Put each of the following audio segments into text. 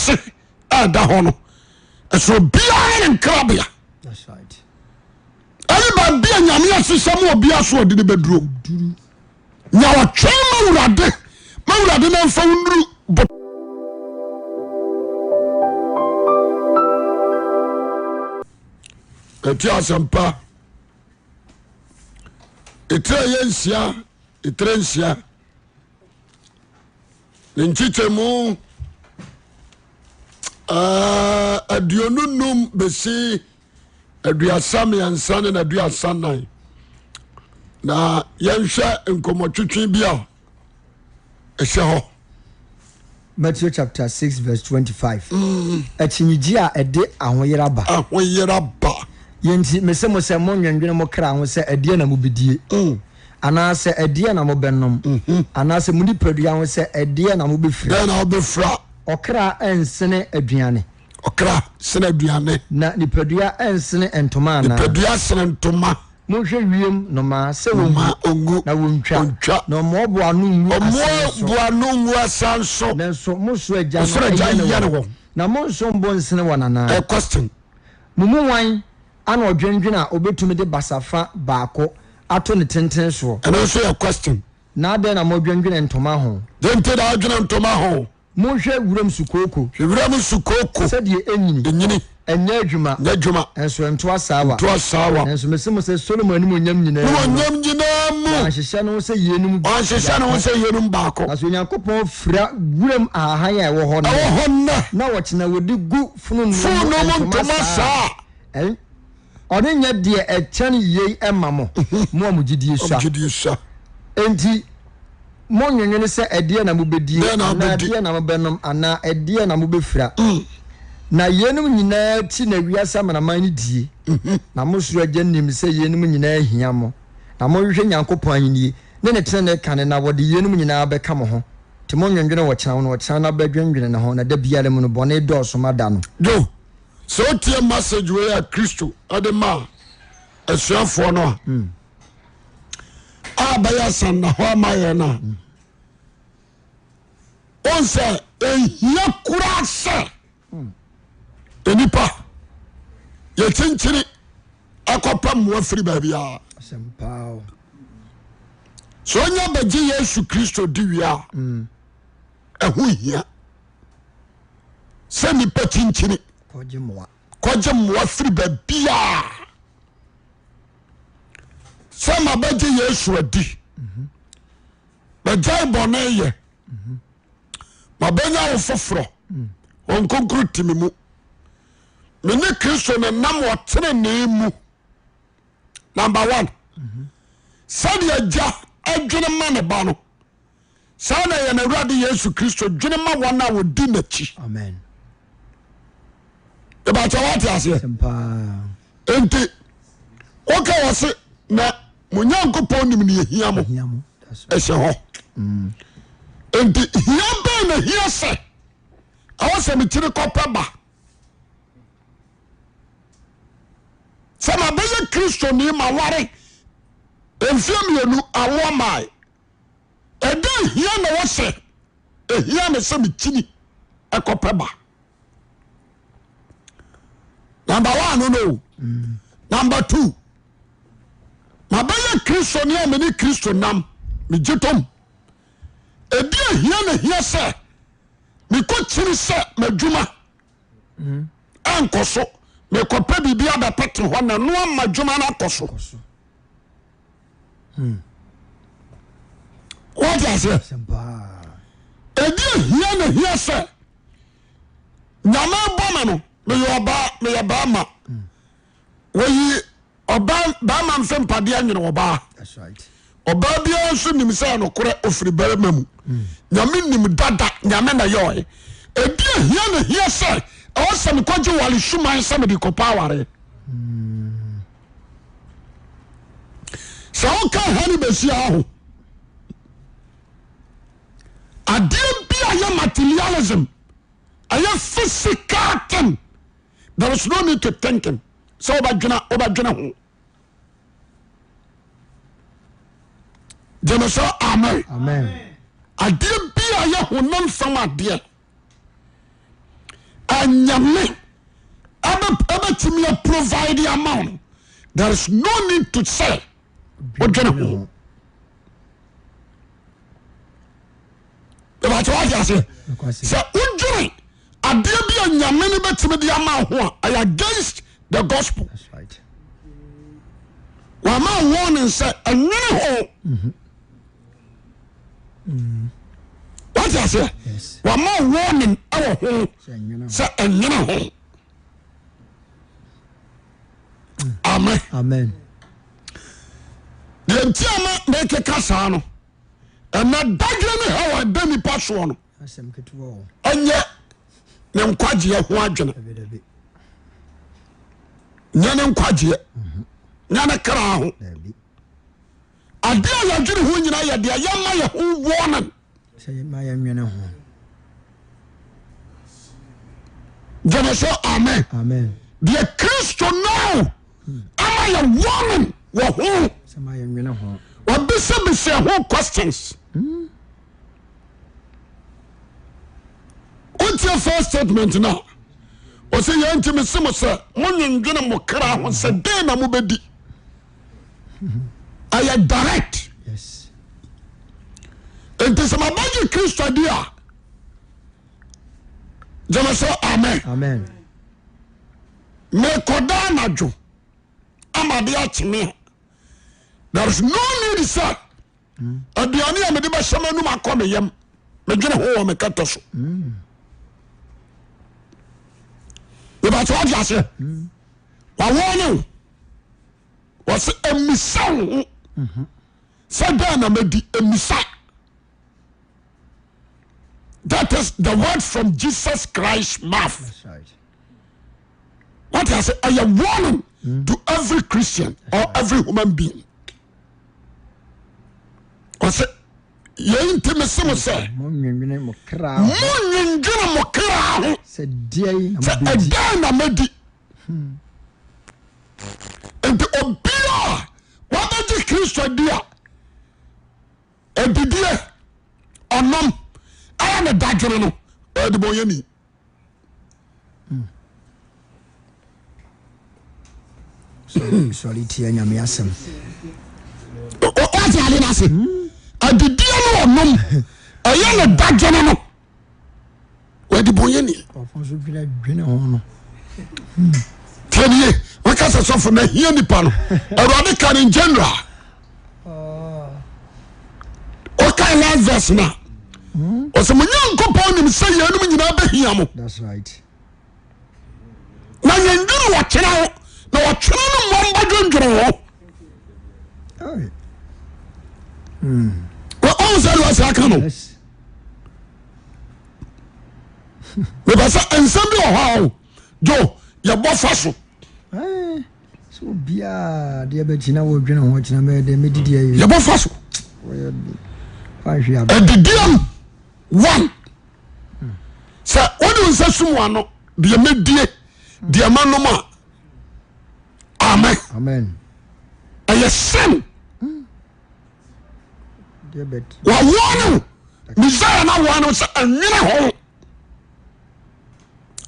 Wiase a ɛda hɔ no, ɛsɛ obiara ne nkrabea. Ɛne baabi a Nyame ahyehyɛ ma obiara so ɔde no bɛduro. Nya ɔtwɛn ma Awurade, ma Awurade na mfa wo nnuru bo. Ɛti asɛmpa ɛtire yɛ nsia ɛtire nsia ne nkyekyɛmu 25 bɛsi 33 ne 34 na yɛnhwɛ nkɔmmɔtwetwe bi a ɛhyɛ hɔ. Matthew chapter 6 verse 25. Akyinnyegye a ɛde ahoyera ba. Ahoyera ba. Yei nti, mese mo sɛ, Monnnwendwene mo kra ho sɛ, Ɛdeɛn na mobɛdie? Anaasɛ, Ɛdeɛn na mobɛnom? Anaasɛ mo nipadua ho sɛ, Ɛdeɛn na mobɛfira? Dɛn na wobɛfira? Ɔkra nsene aduane. Ɔkra sene aduane. Na nipadua nsene ntoma anaa? Nipadua sene ntoma. Monhwɛ wiem nnomaa, sɛ wɔngu, na wɔntwa, na wɔmmoaboa ano ngu asan so. Wɔmmoaboa ano ngu asan so. Nanso mo soro Agya no yɛne wɔn. Na monsom bo nsene wɔn anaa? A question. Mo mu hwan ana ɔdwendwene a ɔbɛtumi de basafa baako ato ne tenten soɔ? Ɛno nso yɛ question. Na adɛn na modwendwene ntoma ho? Dɛn nti na wodwene ntoma ho? Monhwɛ wuram sukooko. Hwɛ wuram sukooko. Sɛdeɛ ɛnyini. Ɛnyini. Ɛnyɛ adwuma. Nyɛ adwuma. Nso ɛnto asaawa. Ɛnto asaawa. Nanso mese mo sɛ Solomon animuonyam nyinaa mu no. Animuonyam nyinaa mu. Wanhyehyɛ ne ho sɛ yeinom biako. Wanhyehyɛ ne ho sɛ yeinom baako. Na sɛ Onyankopɔn fira wuram ahahan a ɛwɔ hɔ nnɛ. Ɛwɔ hɔ nnɛ. Na ɔkyena wɔde gu fononoo mu ntoma saa a. Ɔrenyɛ deɛ ɛkyɛn yei mma mo, mo a mo gyidie sua. Enti monnwennwene sɛ ɛdeɛn na mobɛdie, anaa ɛdeɛn na mobɛnom, anaa ɛdeɛn na mobɛfira. Na yeinom nyinaa akyi na wiase amanaman no die. Na mo soro Agya nim sɛ yeinom nyinaa hia mo. Na monhwehwɛ Nyankopɔn ahennie ne ne tenenee kane, na wɔde yeinom nyinaa bɛka mo ho. Nti monnwennwene ɔkyena ho, na ɔkyena no bɛdwendwene ne ho, na da biara mu no bɔne dɔɔso ma da no. Joe, sɛ wotie message wei a Kristo de maa asuafoɔ no a, a bɛyɛ asɛnnahɔ ama yɛn no a, wohu sɛ ɛhia koraa sɛ nnipa yɛkyinkyini ɛkɔpɛ mmoa firi baabiara. Sɛ onya bɛgye Yesu Kristo di wie a, ɛho hia sɛ nnipa kyinkyini kɔgye mmoa firi baabiara. Sɛ mabɛgye Yesu adi, bɛgyae bɔne yɛ, mabɛnya wo foforɔ, wɔn nkonkoro te me mu, me ne Kristo na nam ɔtenenee mu. Number one, sɛdeɛ agya adwene ma ne ba no, saa na yɛn Awurade Yesu Kristo dwene ma wɔn a wɔdi n'akyi. Amen. Ìbàkyɛ wate aseɛ. Nti woka wɔ se na mo Nyankopɔn nim ne ehia mo ɛhyɛ hɔ. Nti hia bɛn na hia sɛ ɛwɔ sɛ mekyiri kɔpɛ ba sɛ mabɛyɛ Kristoni maware mfeɛ mmienu awoɔ mae ɛdɛ hia na wɔ sɛ ehia me sɛ mekyini ɛkɔpɛ ba. Number one no no. Number two, mabɛyɛ Kristoni a mene Kristo nam megye tom. Ɛdi ahia na hia sɛ mekɔ kyiri sɛ m'adwuma ɛnkɔ so mekɔpɛ biribi abɛpɛte hɔ na ɛno ama adwuma no akɔ so. Wate aseɛ? Ɛdi ahia na hia sɛ Nyame bɔ me no meyɛ ɔbaa meyɛ bɛrima. Wɔyi ɔbaa bɛrima mfe mpadeɛ nwene ɔbaa. Ɔbaa biara nso nim sɛ nokorɛ ofiri bɛrima mu. Nyame nim dada Nyame na yɛɔɛ. Ɛdi ahia na hia sɛ ɛwɔ sɛ mekɔgye wale suman sɛ mede kɔpɛ aware. Sɛ woka ha ne bɛsi aho. Adeɛ bi a yɛ materialism ɛyɛ physical thing there is no need to thinking sɛ wobɛdwena wobɛdwene ho gyeme sɛ amen. Adeɛ bi a yɛ honam fam adeɛ. Nyame ɛbɛtumi a provide ama wo no, there is no need to say wodwene ho. Ìbàtí wàá di aseɛ sɛ wodwene adeɛ bi a Nyame no bɛtumi de ama ho a ɛyɛ against the gospel. Wàmà warning sɛ ɛnwene ho. Wàá aseɛ wàmà warning ɛwɔ ho sɛ ɛnwene ho. Amen. Amen. Deɛ nti a ma mekeka saa no ɛnɛ dadwene ne haw a ɛda nipa soɔ no ɛnyɛ ne nkwagyeɛ ho adwene nyɛ ne nkwagyeɛ mhm. nyɛ ne kra ho adeɛ a yɛdwene ho nyina yɛ deɛ yɛma yɛ ho warning gyeme so amen deɛ Kristo now ama yɛ warning wɔ ho wabisabisa ho questions wotie first statement no a ɔsɛ yɛn nti mese mo sɛ monwendwene mo kra ho sɛ dɛn na mobɛdi ɛyɛ direct nti sɛ mabɛgye Kristo adi a gyeme so amen mekɔda anadwo ama de akye me a there is no need sɛ aduane a mede bɛhyɛ m'anum akɔ me yam medwene ho wɔ me kɛtɛ so mebakyɛ wate aseɛ wawoɔ ne wo wɔsɛ mmisa wo ho sɛ dɛn na mɛdi mmisa that is the word from Jesus Christ mouth. Right. What I say, I am warning to every Christian or every human being. Ɔsɛ yɛn nti mi se mo sɛ. Mo nwendwene mo kra ho. Mo nwendwene mo kra ho. Sɛ deɛn na Sɛ mo bɛdi. ɛdɛn na mɛdi. Nti obiara a wabɛgye Kristo adi a adidie ɔnom ɛyɛ ne dadwene no ɔyɛ debɔnyɛni. Sɔre tia Nyame asɛm. Wate ade no ase? Adidie no ɔnom ɛyɛ ne dadwene no wɔde bɔnyɛni. Nkurɔfoɔ nso dwene dwene ho no. Tiɛnie waka sɛ sɔfo na hia nipa no awurade ka no in general. Ɔka last verse na ɔsɛ mo Nyankopɔn nim sɛ yɛnom nyinaa bɛhia mo. That's right. Na yɛndwene wɔkyena ho na wɔkyena no mmɔ mbɔdwendwene ho. Ɔhu sɛ deɛ ɔsɛ aka no. Yes. Mepɛ sɛ nsɛm bi wɔ hɔ a o jo yɛbɔ fa so. Sɛ obiara deɛ bɛkyi na wɔdwene ho ɔkyena bɛyɛ dɛ mɛdidi awie. Yɛbɔ fa so. Adidiam one sɛ wode wo nsa sum wano deɛ mɛdie deɛ manom a amen. Amen. Ɛyɛ sin. Wɔawoɔ no Messiah no awoɔ no sɛ ɛnwene ho.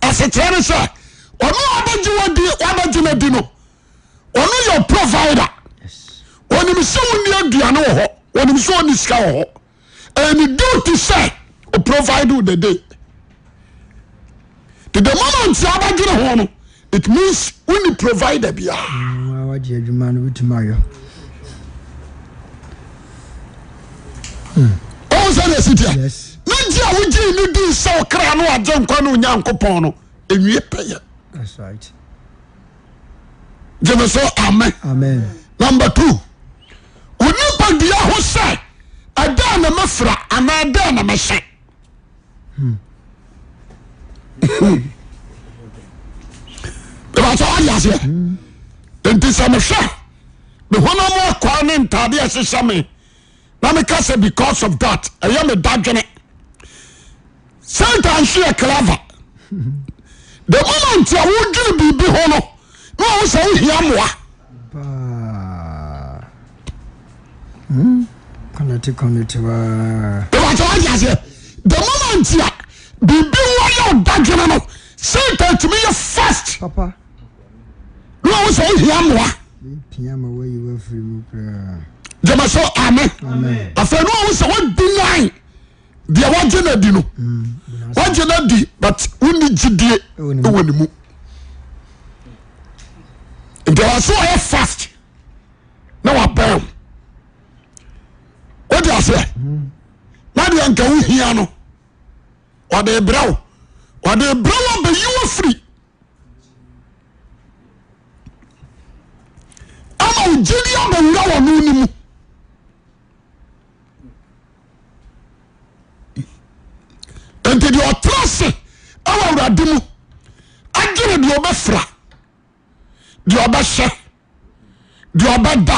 Asekyerɛ ne sɛ ɔno a wabɛgye wadi wabɛgye no adi no ɔno yɛ provider. Ɔnim sɛ wonni aduane wɔ hɔ, ɔnim sɛ ɔnni sika wɔ hɔ. Ɛyɛ ne duty sɛ o provide you the day. The moment a wabɛdwene ho no it means wonni provider biara. Mm, wagye adwuma no wotumi ayɔ. Ɔwɔ sɛ deɛ si teɛ. Ne gye a wogyee ne dii sɛ ɔkra no agye nkwa ne Onyankopɔn no ɛnwie pɛyɛ. That's right. Gyeme so amen. Amen. Number two, wo nipadua ho sɛ ɛdɛn na mɛfira anaa ɛdɛn na mɛhyɛ. Ìbàtà wà di aseɛ. Nti sɛ mehwɛ me honam akwaa ne ntaade a ɛhyehyɛ me na meka sɛ because of that ɛyɛ me dadwene. Satan nso yɛ clever. The moment a wodwene biribi ho no na wɔn sɛ wohia mmoa. Connect connect waa. Ìbàtà wà di aseɛ. The moment a biribi wɔ yɛ ɔdadwene no Satan. ɔtumi yɛ fast. Papa. Ne wɔn sɛ wohia mmoa. Pia ma wɔyi wafiri mu koraa. Gyama sɛ amen. Afei ne wɔn sɛ wɔdi nyan deɛ wɔgye no adi no. Mm, Wɔgye no adi but wonni gyidie wɔ ne mu. Nti wɔn so wɔyɛ fast na wabɛn wo. Wode aseɛ? Mm. Na deɛ nka wohia no ɔde brɛ wo ɔde brɛ wo abɛyi wo firi ama wo gyidi abɛwura wɔ no no mu nti deɛ ɔtena ase ɛwɔ awurade mu adwene deɛ ɔbɛfira deɛ ɔbɛhyɛ deɛ ɔbɛda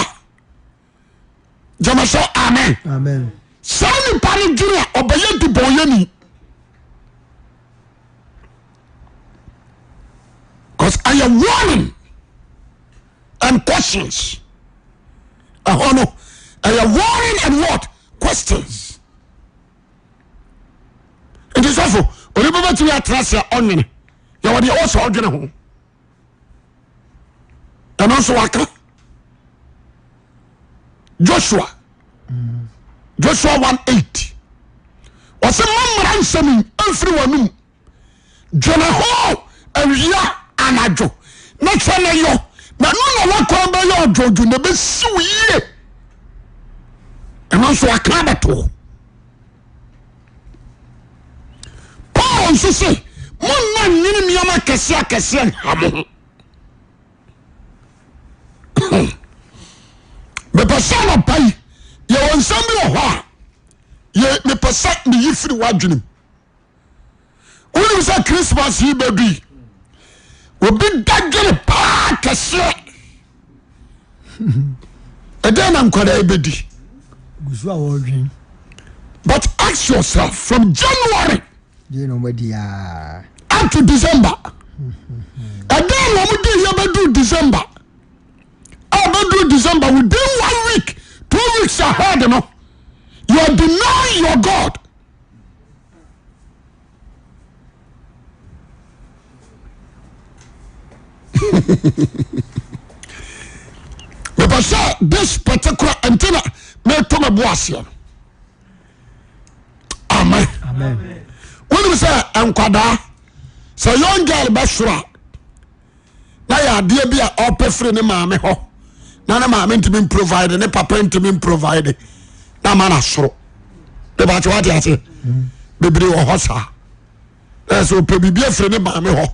gyama sɛ amen saa nipa no dwene a ɔbɛyɛ debɔnyɛni cause ɛyɛ warning and questions ɛhɔ no ɛyɛ warning and what questions nti sɔfo onipa bɛtumi atena sɛ ɔnwene yɛwɔ deɛ ɔsɛ ɔdwene ho ɛno nso waka Joshua Joshua 1 8 ɔsɛ ma mmara nsɛm yi mfiri w'anom dwene ho awia anadwo na hwɛ na yɔ na no na wakwan bɛyɛ ɔdwodwo na ɛbɛsi wo yie ɛno nso waka abɛtoɔ Paul nso se monna nwene nneɛma akɛseɛ akɛseɛ nha mo ho. Mepɛ sɛ anɔpa yi yɛwɔ nsɛm bi wɔ hɔ a yɛ mepɛ sɛ meyi firi w'adwenem. Wonim sɛ Christmas yi bɛdu yi obi dadwene paa kɛseɛ ɛdɛn na nkwadaa yi bɛdi gusu a wɔredwen but ask yourself from January deɛ na wɔadi aa up to December ɛdɛn na wɔn di yɛ bɛdu December a bɛdu December within one week 2 weeks ahead no you are denying your God. mepɛ sɛ this particular nti na meto me bo aseɛ no amen wonim sɛ nkwadaa sɛ young girl bɛsoro a na yɛ adeɛ bi a ɔpɛ firi ne maame hɔ na ne maame ntumi mprovide ne papa ntumi mprovide na ama no asoro bɛbɛkyɛ wate ase bebree wɔ hɔ saa na sɛ ɔpɛ biribi afiri ne maame hɔ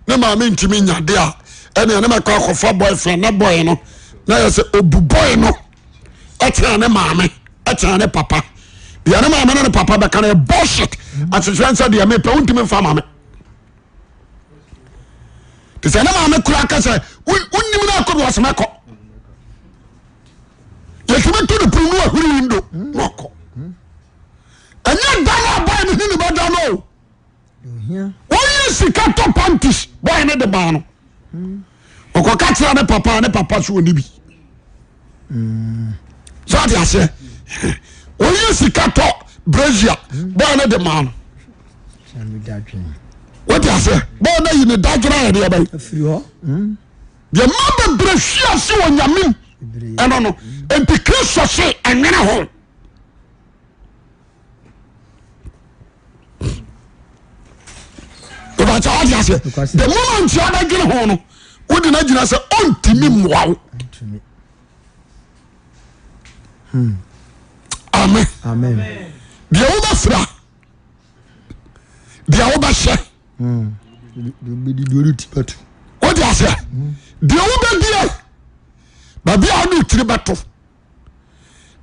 ne maame ntumi nya de a ɛnea ne mɛkɔ akɔfa boyfriend na boy no na yɛ sɛ obu boy no ɛkyɛn ne maame ɛkyɛn ne papa deɛ ne maame ne ne papa bɛka no yɛ bullshit ahyehyɛ nsɛ deɛ mepɛ wontumi mfa maame te sɛ ne maame kura ka sɛ wonim no akɔ bi ɔsɛ mɛkɔ yɛtumi to ne pono no ahuri window na ɔkɔ ɛnyɛ da no a bɔyɛ no hene bɛda no o wɔyɛ sika tɔ panties bɔyɛ no de maa no ɔkɔka kyerɛ ne papa ne papa so ɔni bi sɛ ɔde aseɛ wɔyɛ sika tɔ brazier bɔyɛ no de maa no wote aseɛ bɔyɛ no ayi ne dadwene ayɛ deɛ bɛyɛ deɛ ma bebree hwi ase wɔ nyamem ɛno no nti kristo se ɛnwene ho ìbàkyɛ wate aseɛ the moment yɛ abɛdwene ho no wode no agyina sɛ ɔntumi mmoa wo amen deɛ wobɛfira deɛ wobɛhyɛ wode aseɛ deɛ wobɛdie baabi a wode tiri bɛto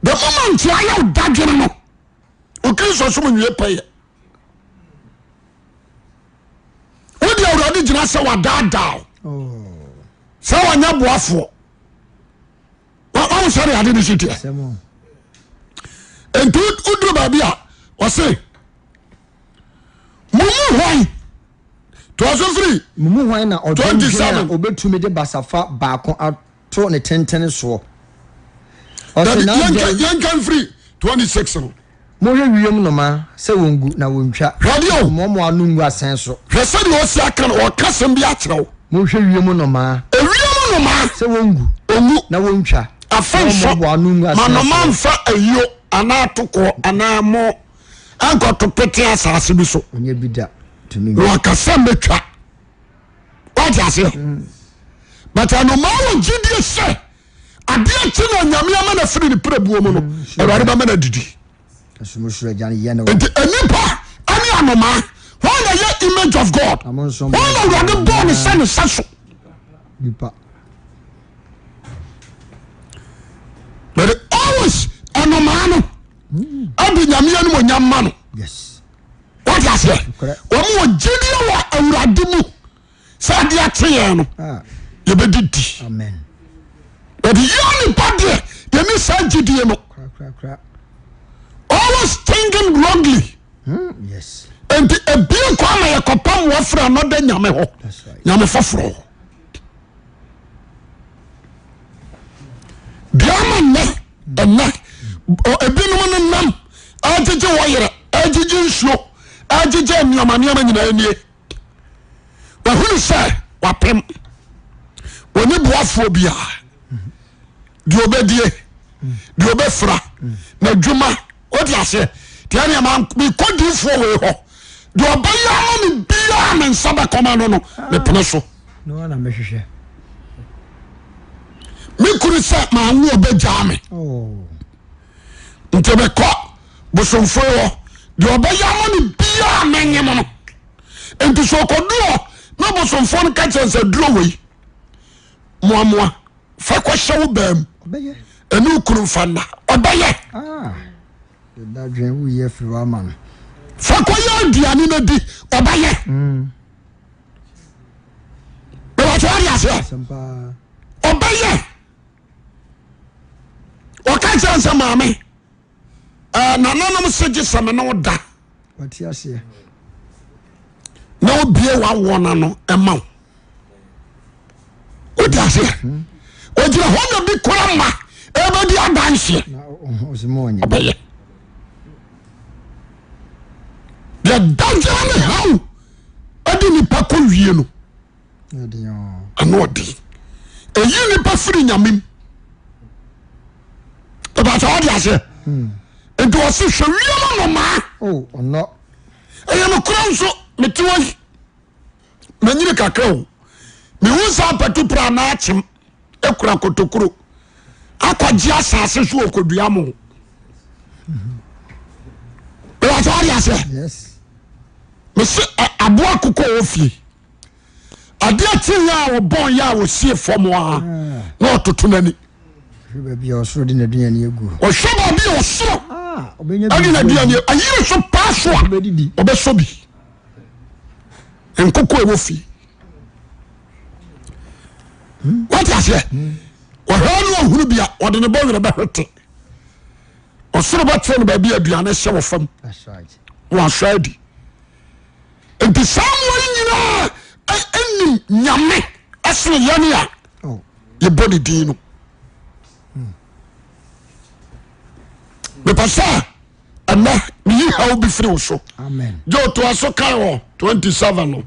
the moment ayɛ wo dadwene no wo kristo som nwie pɛyɛ wode awurade gyina sɛ wadaadaa oh. sɛ wanyɛ boafoɔ wawo sɛ de ade no si teɛ nti woduru baabi a ɔse mo mu hwan toa so firi mo mu hwan na ɔdwendwene a obɛtumi de basafa baako to ne tentene soɔ. Ɔse Dabi, na yɛnka adɛn yɛnka mfiri 26 no. Monhwɛ wiem nnomaa, sɛ wɔngu na wɔntwa, Hwɛ adeɛ o. Wɔmmoamoa ano ngu asɛn so. Hwɛ sɛdeɛ ɔsi aka no, ɔreka asɛm bi akyerɛ wo. Monhwɛ wiem nnomaa. Ewiem nnomaa. Sɛ wɔngu. Ɔngu. Na wɔntwa. Afe nso, Wɔmmoaboa ano ngu ma asɛn nnomaa so. mfa ayuo anaa atokoɔ anaa ɛmo nkɔto pete asase bi so. Ɔnyɛ bi da tumi Na nya. waka sɛ mɛtwa. Wate aseɛ? But anomaa wɔ gyidie sɛ adeɛ kye na Nyame ama no afiri ne prɛbuo mu no, Awurade bɛma no adidi. Nti nnipa ne anomaa, hwan na yɛ image of God? Hwan na Awurade bɔɔ ne sɛ ne sɛ so? But always anomaa no ɛde Nyame animonyam ma no. Wate aseɛ? Wɔn wɔ gyidie wɔ Awurade mu. Sɛ adeɛ akye yɛn no ah. yɛbɛdidi. But yɛ nipa deɛ yɛne saa gyidie no. Always thinking wrongly. Hmm, Nti ebie kɔ ama yɛkɔpam wɔfrɛ anɔda nyame hɔ nyame foforɔ hɔ. Deɛ ama nnɛ ɛnɛ ebinom no nam agyegye wɔ yerɛ agyegye nsuo agyegye nneɛma nneɛma nyinaa nie. Wahunu sɛ wapem wɔne boafoɔ biara deɛ ɔbɛdie deɛ ɔbɛfira n'adwuma wote aseɛ deɛ nea mekɔ diifoɔ wei hɔ deɛ ɔbɛyɛ ama me biara me nsa bɛkɔma no no mepene so me kuru sɛ manwo ɔbɛgyaa me oh. Nti mekɔ bosomfoɔ hɔ deɛ ɔbɛyɛ ama me biara menyem no nti sɛ ɔkɔdu hɔ na bosomfoɔ no ka kyerɛ sɛ duro wei moamoa fa kɔhyɛ wo baa mu ɛne wo kunu mfa nna ɔbɛyɛ ah, fa kɔyɛ aduane no di ɔbɛyɛ mm. bɛbɛkyɛ wade aseɛ ɔbɛyɛ ɔka kyerɛ sɛ maame eh, nananom se gye sɛ me ne wo da na obie wawoɔ no ano ɛma wo wode aseɛ hmm. ɔgyina hɔ na bi kora ma ɛbɛdi adanseɛ ɔbɛyɛ deɛ dagyera ne haw ɛde nipa kɔ wie no Ano ɔden. Ɛyi nipa firi nyame mu. Ɛbɛkyɛ wode aseɛ. Hmm. Nti ɔse hwɛ wiem nnomaa. Oh, Ɛyɛ nokora nso mete hɔ yi manyini kakra o. Mehu sɛ apatu pra na akyem ekura kotokuro akɔgye asase so ɔkɔdua mo. Ɛbɛkyɛ wode aseɛ. Mese aboa kokɔ wɔ fie. Adeɛ kyeeɛ a ɔbɔn yɛ a ɔsie fam a na ɔtoto n'ani. Ɔhwɛ baabi a ɔsoro de n'aduane agu. Ɔhwɛ baabi a ɔsoro ah, de n'aduane ayiri so paa so a ɔbɛsɔ bi. Nkoko ɛwɔ fie. Hmm. Wate aseɛ? Hmm. Ɔhwɛ ne ɔhunu bi a ɔde ne bɔ werɛ bɛhwete. Ɔsoro bɛkyerɛ no baabi aduane hyɛ wɔ fam. Wɔasɔ adi. Nti saa mmoa yi nyinaa nim Nyame ɛsene yɛne a oh. yɛbɔ ne din no. Mepɛ sɛ ɛnɛ meyi haw bi firi wo so. Gye ɔtoa so kan wɔ 27 no.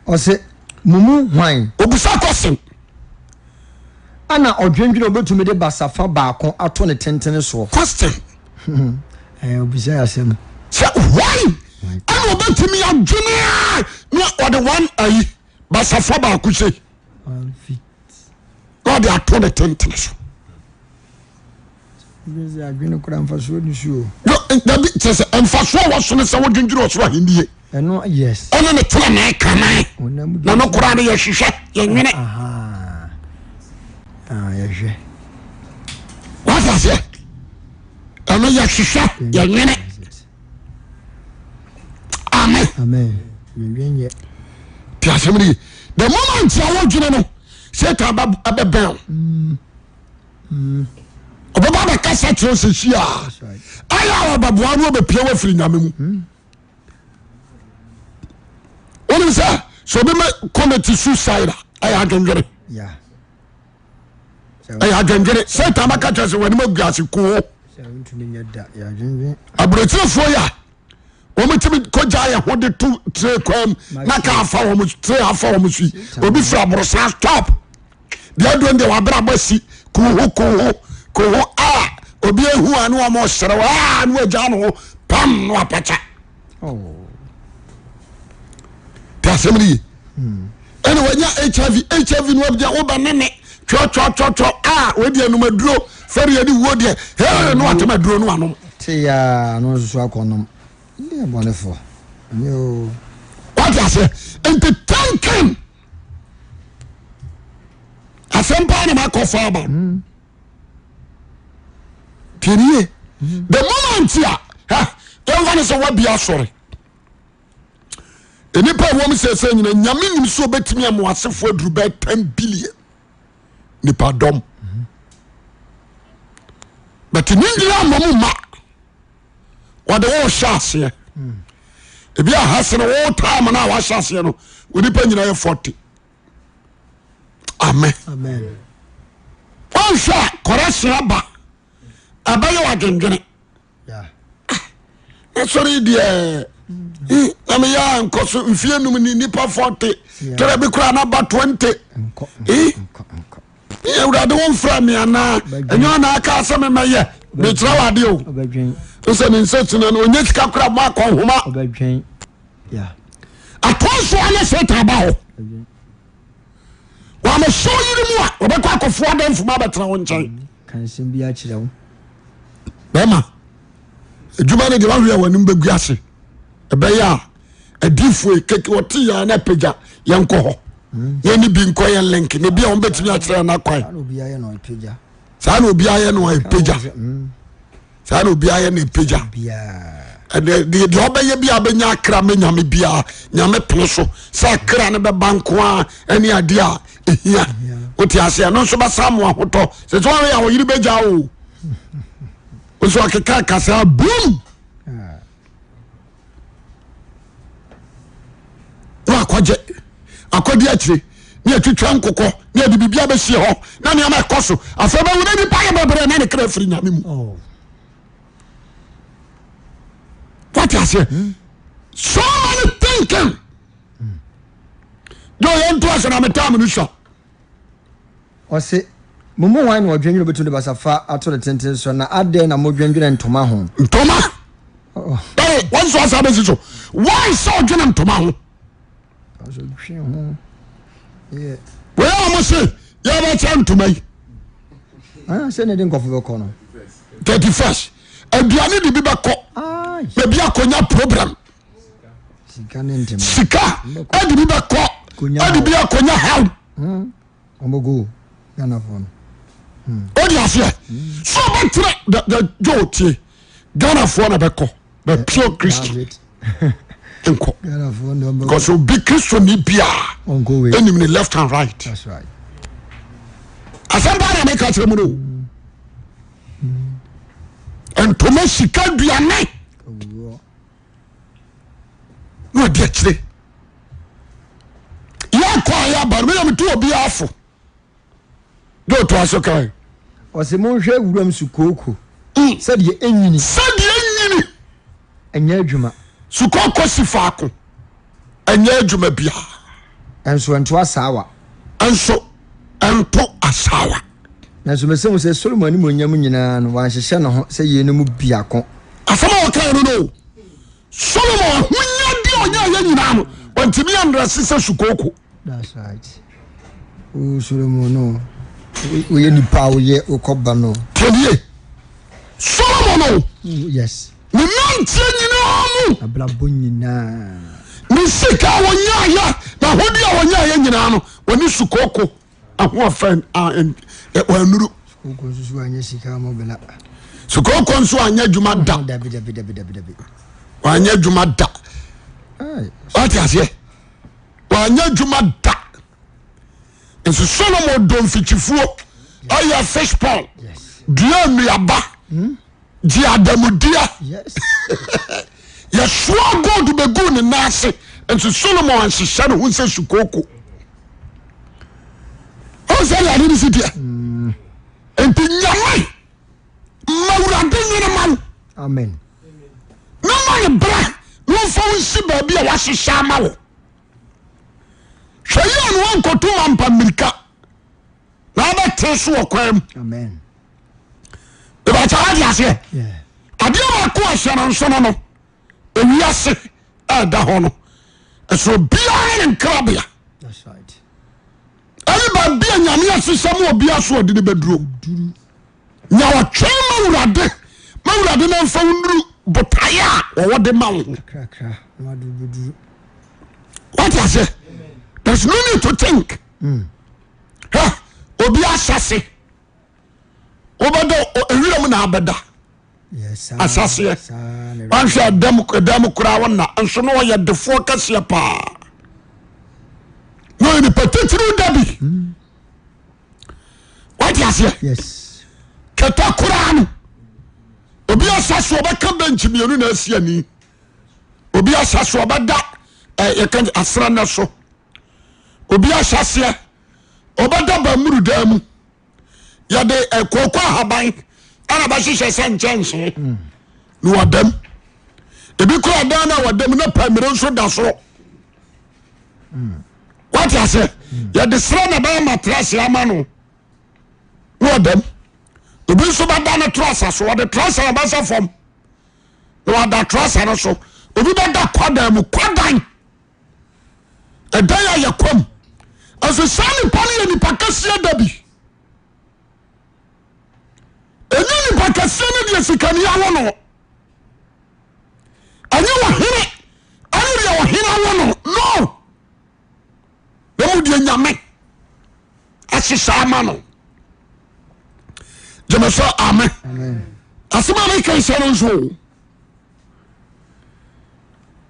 Ɔse mo mu hwan? Obisa question. Ana ɔdwendwene obetumi de basafa baako ato ne tentene soɔ? Question. Ɛɛ obisa yɛ asɛm. Sɛ hwan ɛna obetumi adwene a na ɔde one ayi basafa baako sei na ɔde ato ne tentene so. Adwene kora mfasoɔ ni so o. Dabi kyerɛ sɛ mfasoɔ wɔ so ne sɛ wodwendwene ɔsoro ahennie. Ɛno yes. Ɛne ne tenenee kane. Na no koraa no yɛhwehwɛ yɛnwene. Yɛhwɛ. Wate aseɛ? Ɛno yɛhwehwɛ yɛnwene. Amen. Amen. Yɛnwene yɛ. Te asɛm no ye. The moment a wodwene no, Satan bɛbɛn wo. Ɔbɛba bɛkasa kyerɛ sɛ hyia a ayɛ a ɔbɛboa no ɔbɛpia wo afiri nyame mu. Mm. Wonim sɛ sɛ obi ma commit suicide a ɛyɛ adwendwene. Ɛyɛ adwendwene. Satan bɛka kyerɛ sɛ w'anim agu ase koo. Aburokyerefoɔ yi a wɔtumi kɔgya yɛ ho de to tire kwan mu na kaa afa wɔn tire afa wɔn so yi obi firi aborosan stop deɛ aduon deɛ wabrabɔ si kuho kuho kuho a obi ehu a ne wɔn ɔsrɛ a ne wɔagya ne ho pam no apakya. Te asɛm no ye. Ɛna wanya hiv hiv no wabia woba ne ne twɔtwɔtwɔtwɔ a wɔdi anum aduro fɛre yɛ ne wuo deɛ hee no atem aduro no anom. Te ya no nso so akɔnom yɛ bɔnefoɔ ɛnyɛ o. Wate aseɛ nti thinking asɛm paa na makɔ fa aba. Tinie the moment a yɛmfa no sɛ wabia asɔre. Nnipa a wɔm sɛsɛ nyina nyame nim sɛ ɔbɛtumi ama asefoɔ aduru bɛyɛ 10 billion nipadɔm but ne nyina ama mu ma wɔde wo hyɛ aseɛ ebi aha sene wo time no a wahyɛ aseɛ no onipa nyina yɛ 40 amen wɔnhwɛ a kɔrɛhyɛ aba ɛbɛyɛ wadwendwene na sɔre yi deɛ na meyɛ a nkɔ so mfie num ni nipa 40 tɛrɛ bi koraa na ba 20 awurade wo mfrɛ me anaa ɛnyɛ ɔna aka sɛ memɛyɛ mekyerɛ wo adeɛ o sɛ ne nsa sina no ɔnyɛ sika koraa ma akɔ nhoma atoa so ne satan ba hɔ wɔamɛhyɛ wo yere mu a wɔbɛkɔ akɔfoɔ adamfo ma abɛtena wo nkyɛn Ka nsɛm bi akyerɛ wo. Bɛrima, adwuma no deɛ wahwe a w'anim bɛgu ase. Ɛbɛyɛ a adiifoɔ keke wɔte yɛn na apagya yɛn kɔ hɔ. Hmm. Yɛn ne bi nkɔ yɛn link na ebi a wɔn bɛtumi akyerɛ yɛn akwan. Saa na obiara yɛ no apagya. Hmm. Saa na obiara yɛ no apagya. Ɛdeɛ deɛ ɔbɛyɛ bi a bɛnya akra mɛ nyame biara nyame pene so sɛ akra no bɛba nko a ɛne adeɛ a ehia wote ase ɛno nso bɛsa mo ahotɔ sɛ sɛ wɔyɛ a ɔyere bɛgya o nso ɔkeka kasa boom na akɔgye akɔdi akyire ne atwitwa nkokɔ ne ade biribi abɛsie hɔ na nneɛma ɛkɔ so afei bɛwu na nipa yɛ bɛbrɛ na ne kra firi nyame mu oh. wate aseɛ hmm. so many thinking Joe yɛn to ase na me time no sua. Ɔse, Mo mu hwan na ɔdwendwene obetumi de basafa ato ne tenten so, na adɛn na modwendwene ntoma ho? Ntoma? Ɛɛ, wɔn nso asa abɛsi so. Wɔn sɛ ɔdwene ntoma ho. Ɔdwene ho. Wɔyɛ wɔn se yɛbɛkyɛ ntoma yi. Ah, sɛ ne de nkɔfo bɛkɔ no. 31st aduane de bi bɛkɔ. Baabi akɔnya problem. Sika ɛde bi bɛkɔ ɛde bi akɔnya haw. Hmm. O di aseɛ so ɔbɛtena the Joe tie Ghanafoɔ na bɛkɔ the pure Christian nkɔ because obi Kristo ni biara ɛnim ne left and right. Asɛm paa na meka kyerɛ mu no ntoma sika aduane. na ɔdi akyire yɛkɔ a yɛaba no mena metu obiara fo de ɔtoa so kae ɔse monhwɛ wuram sukooko mm. sɛdeɛ ɛnyini sɛdeɛ ɛnyini ɛnyɛ adwuma sukooko si faako ɛnyɛ adwuma biara ɛnso ɛnto asaawa ɛnso ɛnto asaawa Nanso mise mo sɛ, Solomon animuonyam nyinaa no, wanhyehyɛ ne ho sɛ yeinom mu biako. Asɛm a ɔkae no no, Solomon ahonyadeɛ a ɔnyaeɛ nyinaa no, wantumi andrɛse sɛ sukooko. That's right. O Solomon no, woyɛ nipa a woyɛ wokɔba no. Tiɛnie, Solomon o. Yes. Ne nanteɛ nyinaa mu. Abrabɔ nyinaa. Ne sika a wɔnyaeɛ, n'ahodeɛ a wɔnyaeɛ nyinaa no, wɔne sukooko. Ahoɔfɛ wɔanuru. Sukooko nso so anyɛ sika ama bela. Sukooko nso anyɛ adwuma da. Dabi dabi dabi dabi dabi. Wanyɛ adwuma da. Wate aseɛ? Wanyɛ adwuma da. Nso Solomon dɔ mfikyifuo ɛyɛ fish pond dua nnuaba. Hmm? Gye adamudeɛ. Yɛsoa gold bɛguu ne nan ase nso Solomon anhyehyɛ ne ho sɛ sukooko. Ɔn sɛ deɛ ade no si teɛ. Mm. Nti nyame Ma Awurade nwene ma wo. Amen. Na ma ne berɛ na ɔmfa wo nsi baabi a wahyehyɛ ama wo. Hwɛ yie na wankɔtu mampa mmirika na wabɛte so wɔ kwan mu. Amen. Ìbàkyɛ wate aseɛ. Adeɛ baako a hyɛ no nso no no ewiase ɛda hɔ no ɛsɛ obiara ne nkrabea. Ɛne baabi a nyame ahyehyɛ mu obiara so ɔde ne bɛduro. Nya ɔtwɛn ma Awurade ma Awurade na mfa wo nnuru botaeɛ a wɔwɔ de ma wo ho. Wate aseɛ? There's no need to think. Hɛ obi ahyɛse wobɛda ewira mu na abɛda ahyɛseɛ wanhwɛ ɛdam ɛdam koraa wo na nso na ɔyɛ defoɔ kɛseɛ paa na ɔyɛ nipa titiriw da bi. Mm. Wate aseɛ? Kɛtɛ koraa no obi asa so ɔbɛka bench mmienu na asi ani obi asa so ɔbɛda yɛka asra nɛ so obi ahyɛ aseɛ ɔbɛda bamuru dan mu yɛde kooko ahaban ɛna bɛhyehyɛ sɛ nkyɛnsee hmm. na wadam ebi kura dan na wadam na pamire nso da soro. Wate aseɛ? Yɛde serɛ na ɛbɛyɛ matrase ama no na ɔdam. Obi nso bɛda ne trasa so, ɔde trasa na bɛsɛ fam na wada trasa no so. Obi bɛda kwadan mu, kwadan ɛdan a yɛ kwam. Ɛso saa nipa no yɛ nipa kɛseɛ da bi. Ɛnyɛ nipa kɛseɛ no deɛ sikani awo no. Ɛnyɛ ɔhene ɛne deɛ ɔhene awo no no na mu deɛ nyame ahyehyɛ ama no gyeme sɛ ame asɛm a meka sɛ no nso o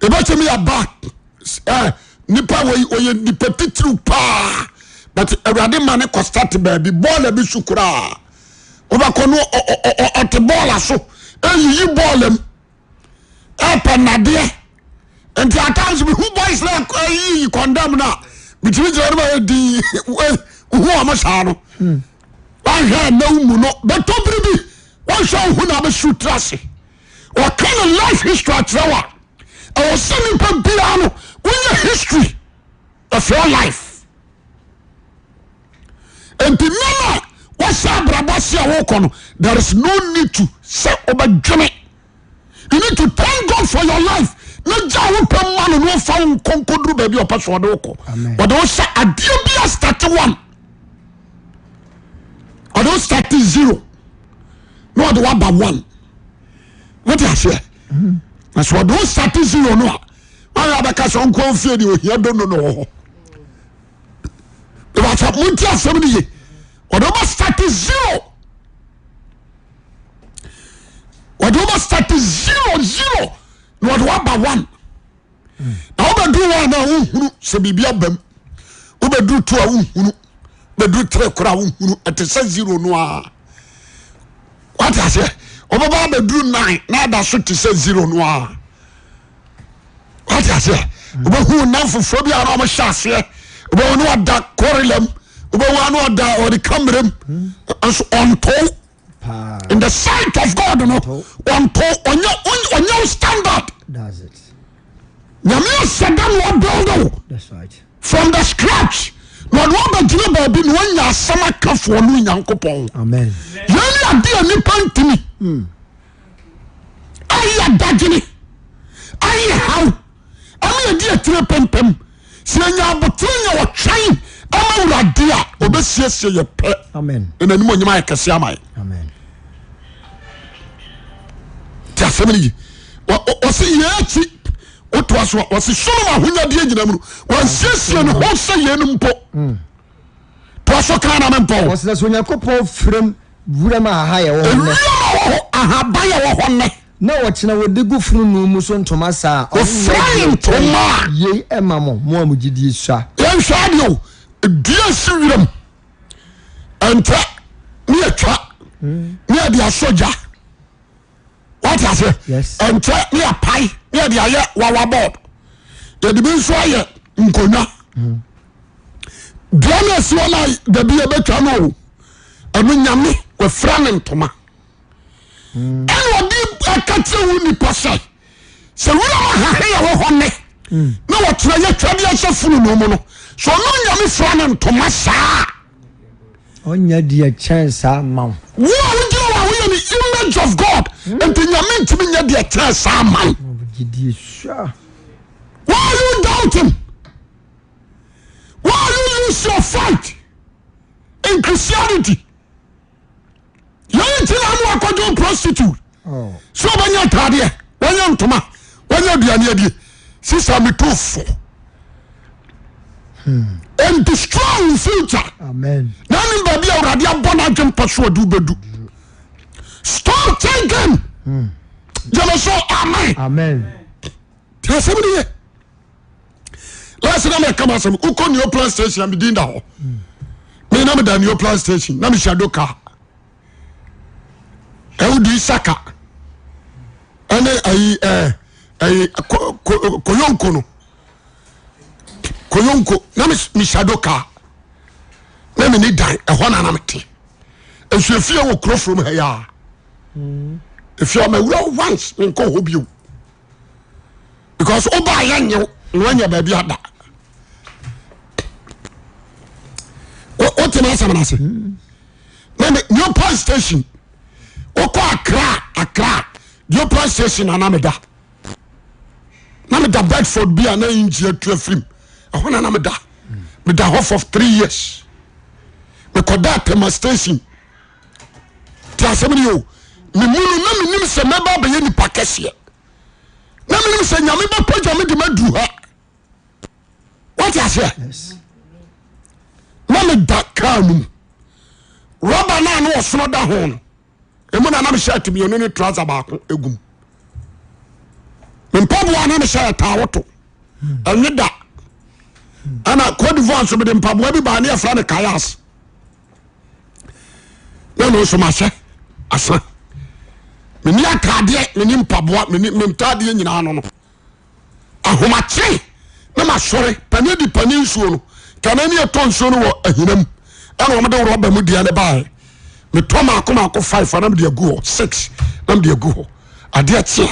ɛbɛtumi aba eh, nipa wei ɔyɛ nipa titiriw paa but awurade ma ne kɔ start baabi bɔɔla bi so koraa wobɛkɔ no ɔte bɔɔla so ɛyiyi bɔɔla mu ɛpɛ nnadeɛ nti at times mehu boys na ɛyiyi kɔndɛm no a metumi gyina no ma yɛ din wohu ɔmo saa no wanhwɛ ɛnɛ wo mu no bɛtɔ biribi wanhwɛ wohu na abɛsu tra ase ɔka ne life history akyerɛ wo a ɛwɔ sɛ nipa biara no wonya history of your life nti nneɛma a wɔhyɛ abrabɔ ase a wɔkɔ no there is no need to sɛ ɔbɛdwene you need to thank God for your life na gya wo pɛ ma no na ɔfa wo nkɔnkɔduru baabi a ɔpɛ so ɔde wo kɔ ɔde wo hyɛ adeɛ bi a start one ɔde wo start zero na ɔde wo aba one wote aseɛ na sɛ ɔde wo start zero no a wɔn a bɛka sɛ ɔnkɔ ofie deɛ ohia dondo na ɔwɔ hɔ ìbàtà mo ti asɛm no ye ɔde wo bɛ start zero ɔde wo bɛ start zero zero na ɔde wo aba one. Na wobɛduru hɔ a na wohunu sɛ biribi aba mu wobɛduru two a wohunu bɛduru three koraa wohunu ɛte sɛ zero no a wate aseɛ wobɛba abɛduru nine na ada so te sɛ zero no a wate aseɛ wobɛhu nam foforɔ bi a na wɔhyɛ aseɛ wobɛhu ne ɔda kɔrela mu wobɛhu a na ɔda ɔde kamera mu nso ɔntow in the sight of God no ɔnto ɔnyɛ ɔnyɛ standard nyame ahyɛ da na ɔbuild wo from the scratch na ɔde wabɛgyina baabi na wanya asɛm aka foɔ no Nyankopɔn yɛn ne ade a nipa ntumi hmm. ayɛ adagyene ayɛ haw ama yɛdi atire pempem Sɛ yɛnya abotere nya ɔtwɛn ama Awurade a, ɔbɛsiesie yɛ pɛ na n'anim onyam ayɛ kɛse ama yɛ. Ti asɛm no yi. Ɔsi yɛ akyi wotoa so a ɔsi Solomon ahonyadeɛ nyina mu no wansiesie ne ho sɛ yɛn mpo. Hmm. Toa so kan na mempɔ. Ɔsi na sɛ Onyankopɔn firam wuram ahaha yɛ wɔ hɔ nnɛ. Ewiem a wɔ hɔ ahaban yɛ wɔ hɔ nnɛ. Na ɔkyena wɔde gu fononoo mu so ntoma saa a, ɔno Wɔfira nyɛ yɛn deɛ ɔkyɛn ntoma a. yei ma mo, mo a mo gyidie sua. Yɛnhwɛ adeɛ o, dua si wiram, ɛntɛ ne yɛtwa ne yɛde asɔ gya. Wate aseɛ? Yes. Ɛntɛ ne yɛpae ne yɛde ayɛ wawa board. Yɛde bi nso ayɛ nkonnwa. Dua no asi hɔ no a dabi yɛbɛtwa no o, ɛno nyame wafira ne ntoma. Ɛna ɔde aka kyerɛ wo nipa sɛ sɛ wuram ahahe yɛ wɔ hɔ nnɛ na wɔtena yɛ twɛdeɛ hyɛ fononoo mu no sɛ ɔno nyame fira no ntoma saa ɔnyɛ deɛ kyɛn saa ma wo. Wo a wogyina hɔ a woyɛ ne image of God nti nyame ntumi nyɛ deɛ kyɛn saa ma wo. Gyidie sua. Why are you doubting? Why are you lose your fight in Christianity? Yɛn nti na ama wakɔdwo prostitute. Oh. Sɛ ɔbɛnya ataadeɛ, wɔnyɛ ntoma, wɔnyɛ aduane adie. Sisa metu fo. And destroy your future. Amen. Na anim baabi a Awurade abɔ n'adwene pɛ so ɔde wobɛdu. Stop thinking. Gyeme so amen. Amen. Ti asɛm no ye. Last na mɛka ma asɛm wokɔ Neoplan station a medin da hɔ. Me na meda Neoplan station na mehyia do kaa. Ɛwodi Isaka ɛne ayi ɛɛ ayi koyonko no koyonko na mehyia do kaa na mene dan ɛhɔ na na mete. Nso efie wɔ kuro from ha yi a. Efie ɔma wura once menkɔ hɔ bio. Because wobaa yɛ nyew na wanya baabi ada. Wote m'asɛm no ase? Na me New Point station wokɔ Accra Accra New Point station na na meda. Na meda Bedford bi a na engine atu afirim. Ɛhɔ na na meda. Meda hɔ for 3 years. Mekɔda Tema station. Te asɛm no yɛ o. Me mu no na menim sɛ mɛba abɛyɛ nipa kɛseɛ. Na menim sɛ Nyame bɛpagya me de maduru ha. Wote aseɛ? Na meda kaa no mu. Rɔba no a na ɔsono da ho no, emu na na mehyɛ ati mmienu ne trouser baako egum. Me mpaboa na mehyɛ ɛtaa woto. Ɛnwe da. Ɛna Cote d'Ivoire nso mede mpaboa bi baa ne yɛfrɛ no kayas. Na no nso mahyɛ asa. Menni ataadeɛ, menni mpaboa, menni me ntaadeɛ nyinaa no no. Ahomakye na masɔre pane di pane nsuo no kane ne ɛtɔ nsuo no wɔ ahina mu ɛna wɔn de rɔba mu deɛ ne baeɛ metɔ maako maako 5 na mede agu hɔ 6 na mede agu hɔ adeɛ kye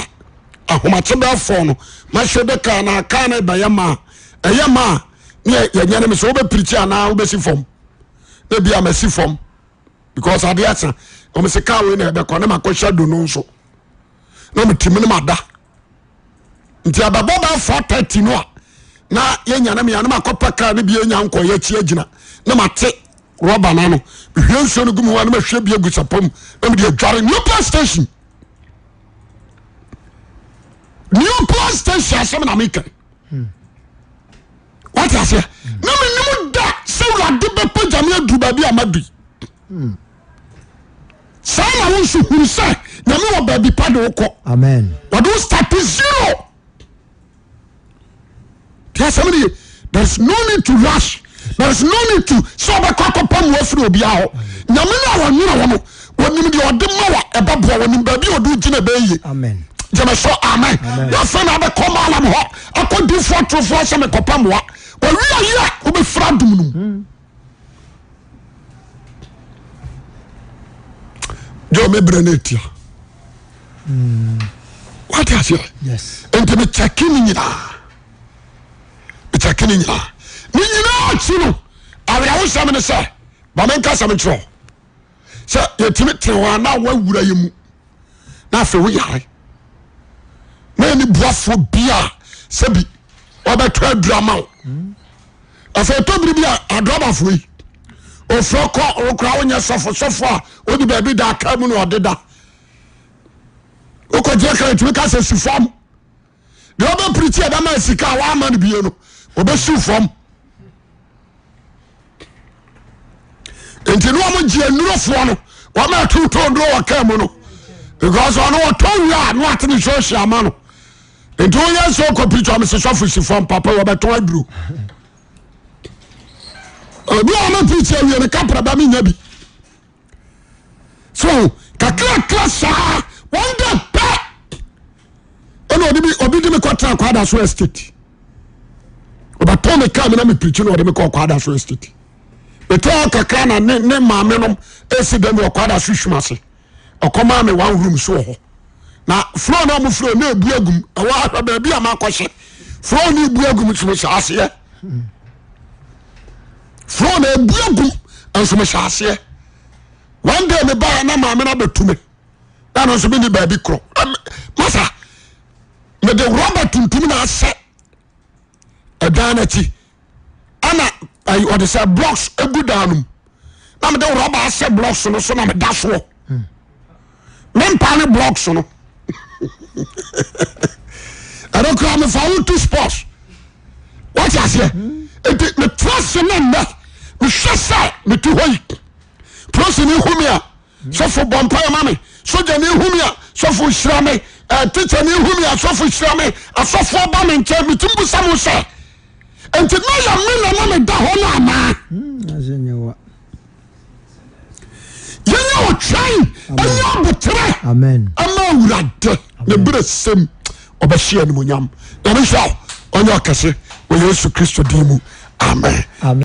a ahomakye bɛɛ fɔɔ no mahyɛ de kaa na kaa no bɛyɛ maa ɛyɛ maa ne yɛnyɛ no me sɛ wobɛpirikyi anaa wobɛsi fam na bi a masi fam because adeɛ asa wɔn sɛ kaa wei na ɛbɛkɔ na makɔhyɛ do no nso na metimi no mada nti abɛbɔ bɛ 4:30 no a na yɛnya no mea na makɔpɛ kaa no bi anya nkɔyɛ akyi agyina na mate rɔba no ano mehwie nsuo no gu mu a na mahwie bi agu sapɔ mu na mede adware new power station new power station asɛm na meka wate aseɛ na menim da sɛ wurade bɛpagya me aduru baabi a madu saa na wo nso hunu sɛ nyame wɔ baabi pa de wokɔ Amen. wɔde wo start zero tí asɛm no ye there is no need to rush there is no need to sɛ ɔbɛkɔ akɔpa mu afiri obiara hɔ nyame no a wɔnwene wɔ no wɔnim deɛ ɔde ma wa ɛbɛboa wɔnim baabi a ɔde gyina ɛbɛyɛ yie Amen. gyeme so amen yɛfɛ na abɛkɔ maalam hɔ akɔ difoɔ torofoɔ sɛ mekɔpɛ mmoa wɔwi ayi a wobɛfira adom no mu jọ mi brɛ ne tia wate aseɛ nti mekyɛke ne nyinaa mekyɛke ne nyinaa ne nyinaa akyi no awerɛhosɛm ne sɛ ma menka sɛm nkyerɛ sɛ yɛtumi tene hɔ a na woawura yɛ mu na afei woyare na ɛne boafoɔ bia sɛbi wɔbɛtɔ aduru ama wo afei ɛtɔ bere bi a adrɔbafoɔ yi ofuro kɔ wokora wonyɛ sɔfo sɔfo a wode baabi da aka mu na ɔde da wokɔgyina ka ɛtumi ka sɛ si fam deɛ ɔbɛpirikyi a ɛbɛma sika a woama no bie no ɔbɛsiw fam nti ne wɔn gye nnurofoɔ no wɔn a ɛtontɔn nnuro wɔ kaa mu no because ɔno ɔtɔn wie a na wate ne social ama no nti woyɛ sɛ ɔkɔ pirikyi ɔmo sɛ sɔfo si fam papa wɔbɛtɔn aduro obi a ɔmo pirikyi awie no kapra ba mi nya bi so kakrakra saa wɔn dɛ pɛ ɛna ɔde mi obi de mi kɔ tena kwada so estate ɔbɛtɔn mi kaa mi na mi pirikyi na ɔde mi kɔ kwada so estate metɔ kakra na ne ne maame nom esi dɛm wɔ kwada so sum ase. Ɔkɔmaa me one room so wɔ hɔ. Na floor na ɔmo floor na ebu agum. Ɛwɔ ahwɛ baabi a makɔhyɛ. Floor na ebu agum nso mehyɛ aseɛ. Floor na ebu agum nso mehyɛ aseɛ. One day me baa na maame no abɛtu me. Na no nso me ni baabi korɔ. Masa mede rɔba tuntum na ahyɛ ɛdan n'akyi. Ɛna ayi ɔde sɛ blocks egu dan no mu na mede rɔba ahyɛ blocks no so na meda soɔ me mpa ne blocks no ɛno koraa mefa wo to sports wate aseɛ nti metra se ne nnɛ mehwɛ sɛ mete hɔ yi polisi ne hu me a sɔfo bɔ mpaeɛ ma me sogya ne hu me a sɔfo hyira me tikya ne hu me a sɔfo hyira me asɔfoɔ ba me nkyɛn metim busa mo sɛ nti na yɛ me na na meda hɔ no anaa hmm, yɛnyɛ ɔtwɛn ɛnyɛ aboterɛ ɛma awurade ne berɛ sɛm ɔbɛhyɛ animonyam. Nyame nhyira wo ɔnyɛ ɔkɛse wɔ Yesu Kristo din mu amen. Amen.